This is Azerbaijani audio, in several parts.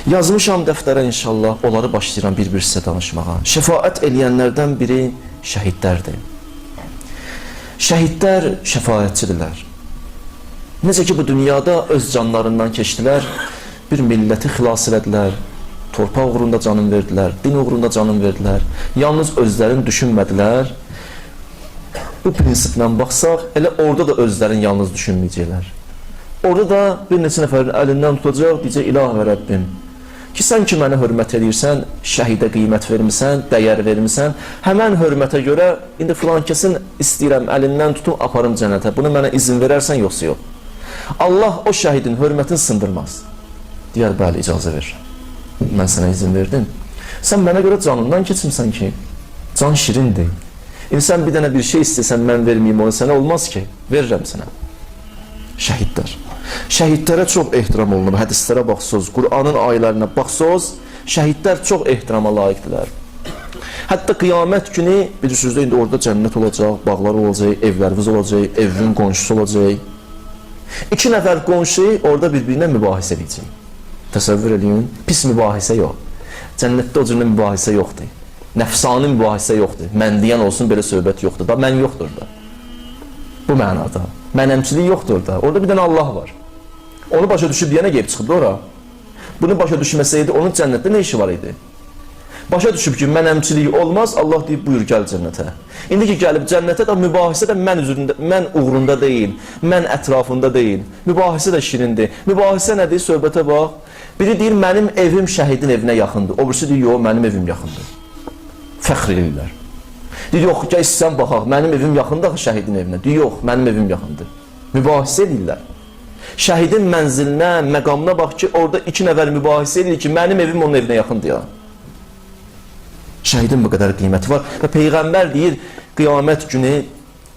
Yazmışam dəftərə inşallah, onları başlayıram bir-bir sizə danışmağa. Şəfaət eləyənlərdən biri şəhidlərdir. Şəhidlər şəfaətçidirlər. Necə ki bu dünyada öz canlarından keçdilər, bir milləti xilas elədilər, torpaq uğrunda canın verdilər, din uğrunda canın verdilər. Yalnız özlərini düşünmədilər. Bu prinsiplə baxsaq, elə orada da özlərini yalnız düşünməyəcəklər. Orada da bir neçə nəfərin əlindən tutacaq, deyəcək, İlah və Rəbbim, ki sən ki mənə hörmət eləyirsən, şəhidə qiymət vermisən, dəyər vermisən, həmən hörmətə görə indi filan kəsin istəyirəm əlindən tutum, aparım cənnətə. Bunu mənə izin verərsən, yoxsa yox. Allah o şəhidin hörmətini sındırmaz. Deyər, bəli, icazə verirəm. Mən sənə izin verdim. Sən mənə görə canından keçmisən ki, can şirindir. İndi sən bir dənə bir şey istəsən, mən verməyim onu sənə, olmaz ki, verirəm sənə. Şəhidlər. Şəhidlərə çox ehtiram olunur. Hədislərə baxsınız, Qur'anın ayələrinə baxsınız, şəhidlər çox ehtirama layiqdirlər. Hətta qiyamət günü, bilirsiniz də indi orada cənnət olacaq, bağlar olacaq, evlərimiz olacaq, evin qonşusu olacaq. İki nəfər qonşu orada bir-birinə mübahisə edəcək. Təsəvvür eləyin, pis mübahisə yox. Cənnətdə o cür mübahisə yoxdur. Nəfsani mübahisə yoxdur. Mən deyən olsun belə söhbət yoxdur. Da mən yoxdur da. Bu mənada. Mənəmçilik yoxdur da. Orada bir dənə Allah var. Onu başa düşüb deyənə gəlib çıxıbdı ora. Bunu başa düşməsəydi onun cənnətdə nə işi var idi? Başa düşüb ki, mənəmçilik olmaz, Allah deyib buyur gəl cənnətə. İndi ki gəlib cənnətə də mübahisə də mən üzründə, mən uğrunda deyil, mən ətrafında deyil. Mübahisə də şirindir. Mübahisə nədir? Söhbətə bax. Biri deyir mənim evim şəhidin evinə yaxındır. O birisi deyir yox, mənim evim yaxındır. Fəxr eləyirlər. Deyir yox, gəl istəsən baxaq, mənim evim yaxındır axı şəhidin evinə. Deyir yox, mənim evim yaxındır. Mübahisə edirlər. Şəhidin mənzilinə, məqamına bax ki, orada iki nəfər mübahisə edir ki, mənim evim onun evinə yaxındır ya. Şəhidin bu qədər qiyməti var və Peyğəmbər deyir, qiyamət günü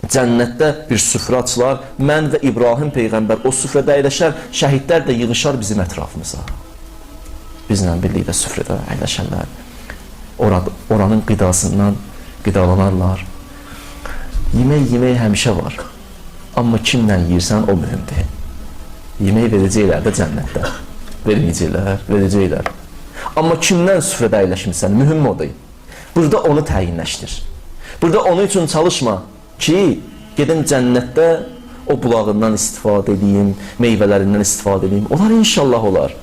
cənnətdə bir süfrə açılar. Mən və İbrahim Peyğəmbər o süfrədə əyləşər, şəhidlər də yığışar bizim ətrafımıza. Bizlə birlikdə süfrədə əyləşərlər. Oranın qidasından qidalanarlar. Yemək yemək həmişə var. Amma kimlə yeyirsən o mühümdür. Yemək verəcəklər də cənnətdə. Verməyəcəklər, verəcəklər. Amma kimdən süfrədə əyləşmisən, mühüm odur. Burada onu təyinləşdir. Burada onun üçün çalışma ki, gedim cənnətdə o bulağından istifadə edeyim, meyvələrindən istifadə edeyim. Olar inşallah olar.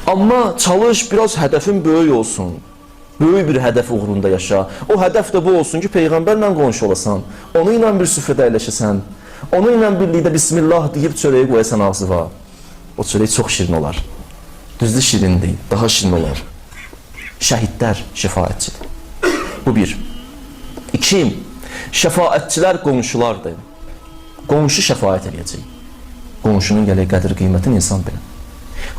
Amma çalış, biraz hədəfin böyük olsun. Böyük bir hədəf uğrunda yaşa. O hədəf də bu olsun ki, Peyğəmbərlə qonşu olasan. Onu ilə bir süfrədə əyləşəsən. Onu ilə birlikdə Bismillah deyib çörəyi qoyasan ağzına. O çörək çox şirin olar. Düzdür şirin deyil, daha şirin olar. Şəhidlər şəfaətçidir. Bu bir. İki, şəfaətçilər qonşulardır. Qonşu şəfaət eləyəcək. Qonşunun gələk qədir qiymətini insan bilir.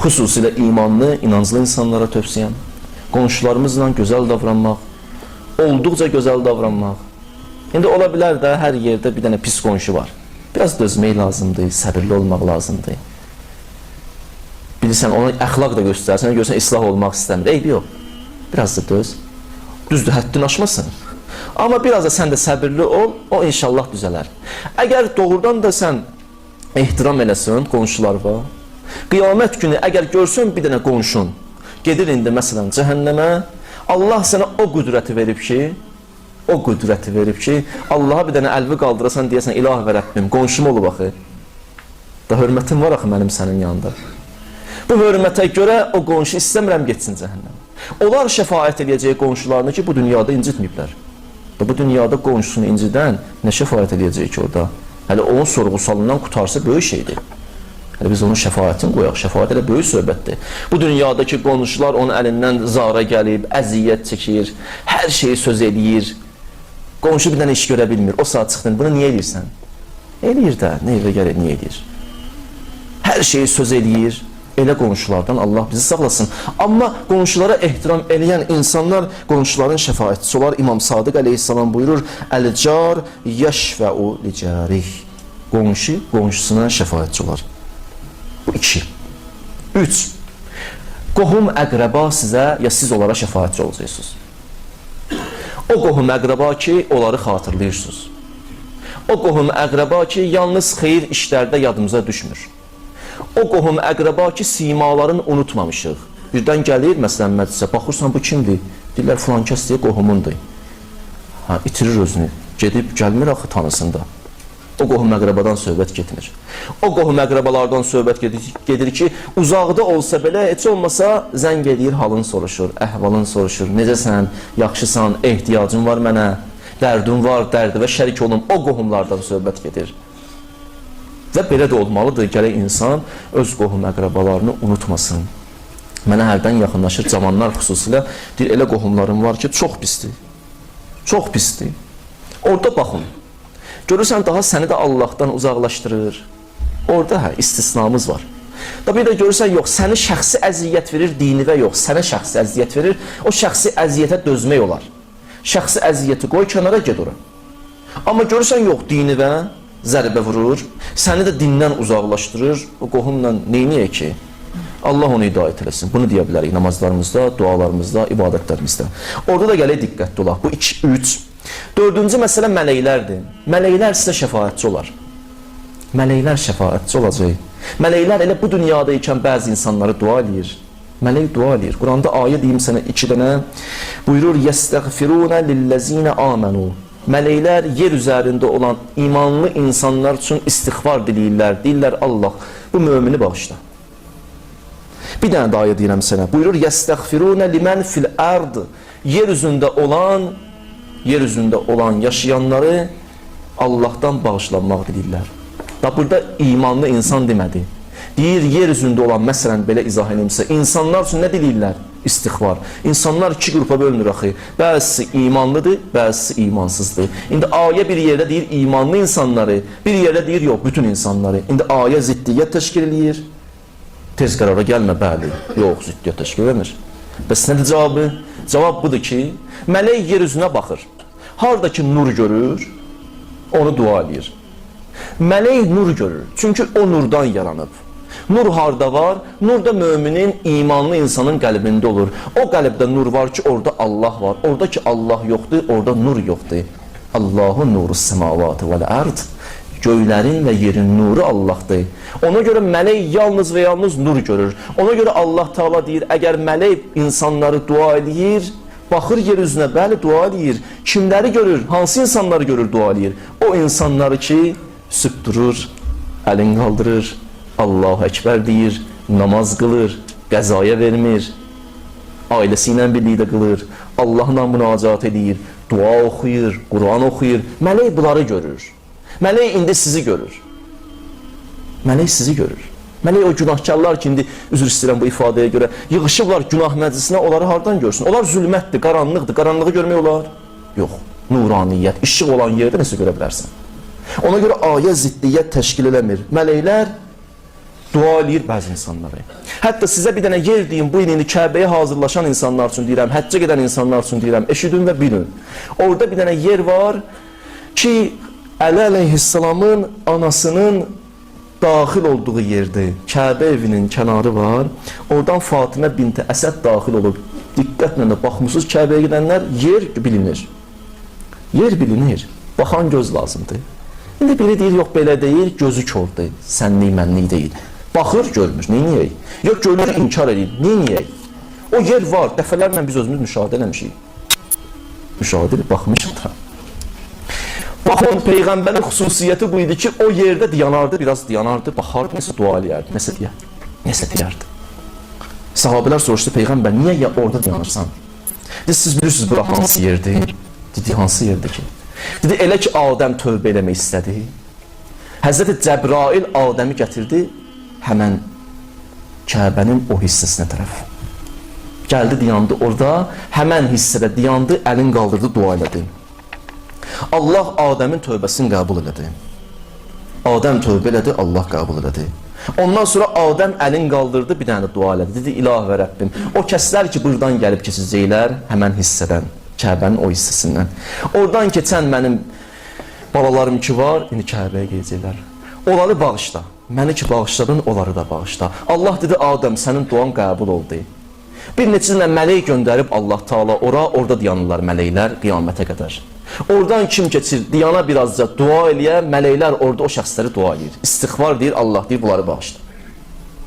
Xüsusilə imanlı, inanclı insanlara tövsiyəm. Qonşularımızla gözəl davranmaq, olduqca gözəl davranmaq. İndi ola bilər də hər yerdə bir dənə pis qonşu var. Biraz dözmək lazımdır, səbirli olmaq lazımdır. Bilirsən, ona əxlaq da göstərsən, görsən islah olmaq istəmir. Eybi yox. Biraz da döz. Düzdür, həddini aşmasın. Amma biraz da sən də səbirli ol, o inşallah düzələr. Əgər doğrudan da sən ehtiram eləsin qonşularına, qiyamət günü əgər görsün bir dənə qonşun gedir indi məsələn cəhənnəmə, Allah sənə o qüdrəti verib ki, o qüdrəti verib ki, Allaha bir dənə əlvi qaldırasan deyəsən, İlah və Rəbbim, qonşum olub axı. Da hörmətim var axı mənim sənin yanında. Bu hörmətə görə o qonşu istəmirəm getsin cəhənnəmə. Onlar şəfaət eləyəcək qonşularını ki, bu dünyada incitməyiblər. Və bu dünyada qonşusunu incidən nə şəfaət eləyəcək ki orada? Hələ onun sorğu-sualından qurtarsa böyük şeydir. Hələ biz onun şəfaətini qoyaq. Şəfaət elə böyük söhbətdir. Bu dünyadakı qonşular onun əlindən zara gəlib, əziyyət çəkir, hər şeyi söz eləyir. Qonşu bir dənə iş görə bilmir. O saat çıxdın, bunu niyə eləyirsən? Eləyir də, nə evə gəlir, niyə eləyir? Hər şeyi söz eləyir. Elə qonşulardan Allah bizi saxlasın. Amma qonşulara ehtiram eləyən insanlar qonşuların şəfaətçisi olar. İmam Sadiq əleyhissalam buyurur: "Əl-car yəşfəu licarih." Qonşu qonşusuna şəfaətçi olar. Bu iki. Üç. Qohum əqrəba sizə ya siz onlara şəfaətçi olacaqsınız. O qohum əqrəba ki, onları xatırlayırsınız. O qohum əqrəba ki, yalnız xeyir işlərdə yadımıza düşmür. O qohum əqrəba ki, simalarını unutmamışıq. Birdən gəlir, məsələn, məclisə, baxırsan bu kimdir? Deyirlər, filan kəs deyə qohumundur. Ha, itirir özünü. Gedib gəlmir axı tanısın da. O qohum əqrabadan söhbət getmir. O qohum əqrabalardan söhbət gedir ki, uzaqda olsa belə, heç olmasa zəng eləyir, halını soruşur, əhvalını soruşur. Necəsən, yaxşısan, ehtiyacın var mənə, dərdim var, dərdi və şərik olum. O qohumlardan söhbət gedir. Və belə də olmalıdır, gərək insan öz qohum əqrabalarını unutmasın. Mənə hərdən yaxınlaşır cavanlar xüsusilə, deyir, elə qohumlarım var ki, çox pisdir. Çox pisdir. Orada baxın. Görürsən, daha səni də Allahdan uzaqlaşdırır. Orada hə, istisnamız var. Da bir də görürsən, yox, səni şəxsi əziyyət verir, dinivə yox, sənə şəxsi əziyyət verir. O şəxsi əziyyətə dözmək olar. Şəxsi əziyyəti qoy kənara, ged ora. Amma görürsən, yox, dinivə zərbə vurur, səni də dindən uzaqlaşdırır. O qohumla neyniyək ki? Allah onu hidayət eləsin. Bunu deyə bilərik namazlarımızda, dualarımızda, ibadətlərimizdə. Orada da gələk diqqətli olaq. Bu 2, 3. Dördüncü məsələ mələklərdir. Mələklər sizə şəfaətçi olar. Mələklər şəfaətçi olacaq. Mələklər elə bu dünyada ikən bəzi insanları dua eləyir. Mələk dua eləyir. Quranda ayə deyim sənə 2 dənə. Buyurur: "Yəstəğfiruna lillezina amanu." Mələklər yer üzərində olan imanlı insanlar üçün istiğfar diləyirlər. Deyirlər: Allah, bu mömini bağışla. Bir dənə də ayə deyirəm sənə. Buyurur: "Yəstəğfiruna limen fil ard." Yer üzündə olan yaşayanları Allahdan bağışlanmaq diləyirlər. Da burada imanlı insan demədi. Deyir, yer üzündə olan, məsələn, belə izah edeyim sizə, insanlar üçün nə diləyirlər? İstiğfar. İnsanlar iki qrupa bölünür axı. Bəzisi imanlıdır, bəzisi imansızdır. İndi ayə bir yerdə deyir imanlı insanları, bir yerdə deyir yox, bütün insanları. İndi ayə ziddiyyət təşkil eləyir. Tez qərara gəlmə, bəli, yox, ziddiyyət təşkil eləmir. Bəs nədir cavabı? Cavab budur ki, mələk yer üzünə baxır. Harada ki nur görür, onu dua eləyir. Mələk nur görür, çünki o nurdan yaranıb. Nur harda var? Nur da müminin, imanlı insanın qəlbində olur. O qəlbdə nur var ki, orada Allah var. Orada ki Allah yoxdur, orada nur yoxdur. Allahu nuru semavati vel ard. Göylərin və yerin nuru Allahdır. Ona görə mələk yalnız və yalnız nur görür. Ona görə Allah Teala deyir, əgər mələk insanları dua eləyir, baxır yer üzünə, bəli dua eləyir. Kimləri görür? Hansı insanları görür, dua eləyir? O insanları ki, sübh durur, əlini qaldırır, Allahu Ekber deyir, namaz qılır, qəzaya vermir, ailəsi ilə birlikdə qılır, Allahla münacat edir, dua oxuyur, Quran oxuyur. Mələk bunları görür. Mələk indi sizi görür. Mələk sizi görür. Mələk o günahkarlar ki, indi üzr istəyirəm bu ifadəyə görə, yığışıblar günah məclisinə, onları hardan görsün? Onlar zülmətdir, qaranlıqdır. Qaranlığı görmək olar? Yox. Nuraniyyət, işıq olan yerdə nəsə görə bilərsən. Ona görə ayə ziddiyyət təşkil eləmir. Mələklər dua eləyir bəzi insanları. Hətta sizə bir dənə yer deyim, bu il indi Kəbəyə hazırlaşan insanlar üçün deyirəm, həccə gedən insanlar üçün deyirəm, eşidin və bilin. Orada bir dənə yer var ki, Əli əleyhissalamın anasının daxil olduğu yerdir. Kəbə evinin kənarı var. Oradan Fatimə binti Əsəd daxil olub. Diqqətlə də baxmısınız Kəbəyə gedənlər, yer bilinir. Yer bilinir. Baxan göz lazımdır. İndi biri deyir, yox belə deyil, gözü kordur, sənlik, mənlik deyil. Baxır, görmür, neyniyək? Yox, görür, inkar edir, neyniyək? O yer var, dəfələrlə biz özümüz müşahidə eləmişik. Müşahidə edib baxmışıq da. Baxın, Peyğəmbərin xüsusiyyəti bu idi ki, o yerdə dayanardı, biraz dayanardı, baxardı, nəsə dua eləyərdi, nəsə deyərdi, nəsə deyərdi. Sahabələr soruşdu, Peyğəmbər, niyə ya orada dayanırsan? Dedi, siz bilirsiniz bura hansı yerdir? Dedi, hansı yerdir ki? Dedi, elə ki Adəm tövbə eləmək istədi. Həzrəti Cəbrail Adəmi gətirdi həmən Kəbənin o hissəsinə tərəf. Gəldi, dayandı orada, həmən hissədə dayandı, əlin qaldırdı, dua elədi. Allah Adəmin tövbəsini qəbul elədi. Adəm tövbə elədi, Allah qəbul elədi. Ondan sonra Adəm əlin qaldırdı, bir dənə də dua elədi. Dedi, ilah və Rəbbim, o kəslər ki, buradan gəlib keçəcəklər, həmən hissədən, Kəbənin o hissəsindən. Oradan keçən mənim balalarım ki var, indi Kəbəyə gedəcəklər. Onları bağışla. Məni ki bağışladın, onları da bağışla. Allah dedi, Adəm, sənin duan qəbul oldu. Bir neçə dənə mələk göndərib Allah Taala ora, orada dayanırlar mələklər qiyamətə qədər. Oradan kim keçir, dayana birazca dua eləyə, mələklər orada o şəxsləri dua eləyir. İstiğfar deyir, Allah deyir, bunları bağışla.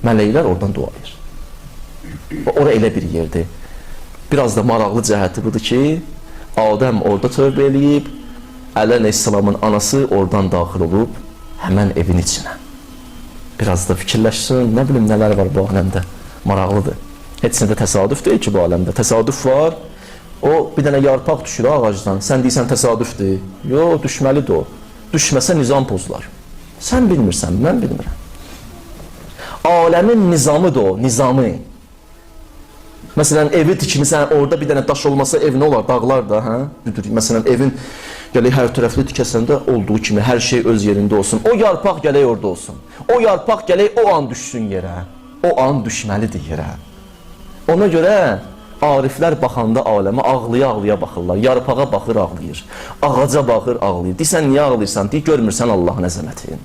Mələklər oradan dua eləyir. Və ora elə bir yerdir. Biraz da maraqlı cəhəti budur ki, Adəm orada tövbə eləyib, Əli əleyhissalamın anası oradan daxil olub həmən evin içinə. Biraz da fikirləşsin, nə bilim nələr var bu aləmdə. Maraqlıdır. Heç nə də təsadüf deyil ki bu aləmdə. Təsadüf var. O bir dənə yarpaq düşür ağacdan. Sən deyirsən təsadüfdür. Yox, düşməlidir o. Düşməsə nizam pozular. Sən bilmirsən, mən bilmirəm. Aləmin nizamıdır o, nizamı. Məsələn, evi tikmisən, orada bir dənə daş olmasa ev nə olar? Dağlar da, hə? Düdür. Məsələn, evin gələk hər tərəfli tikəsən də olduğu kimi hər şey öz yerində olsun. O yarpaq gələk orada olsun. O yarpaq gələk o an düşsün yerə. O an düşməlidir yerə. Ona görə ariflər baxanda aləmə ağlaya-ağlaya baxırlar. Yarpağa baxır, ağlayır. Ağaca baxır, ağlayır. Deyirsən, niyə ağlayırsan? Deyir, görmürsən Allahın əzəmətini.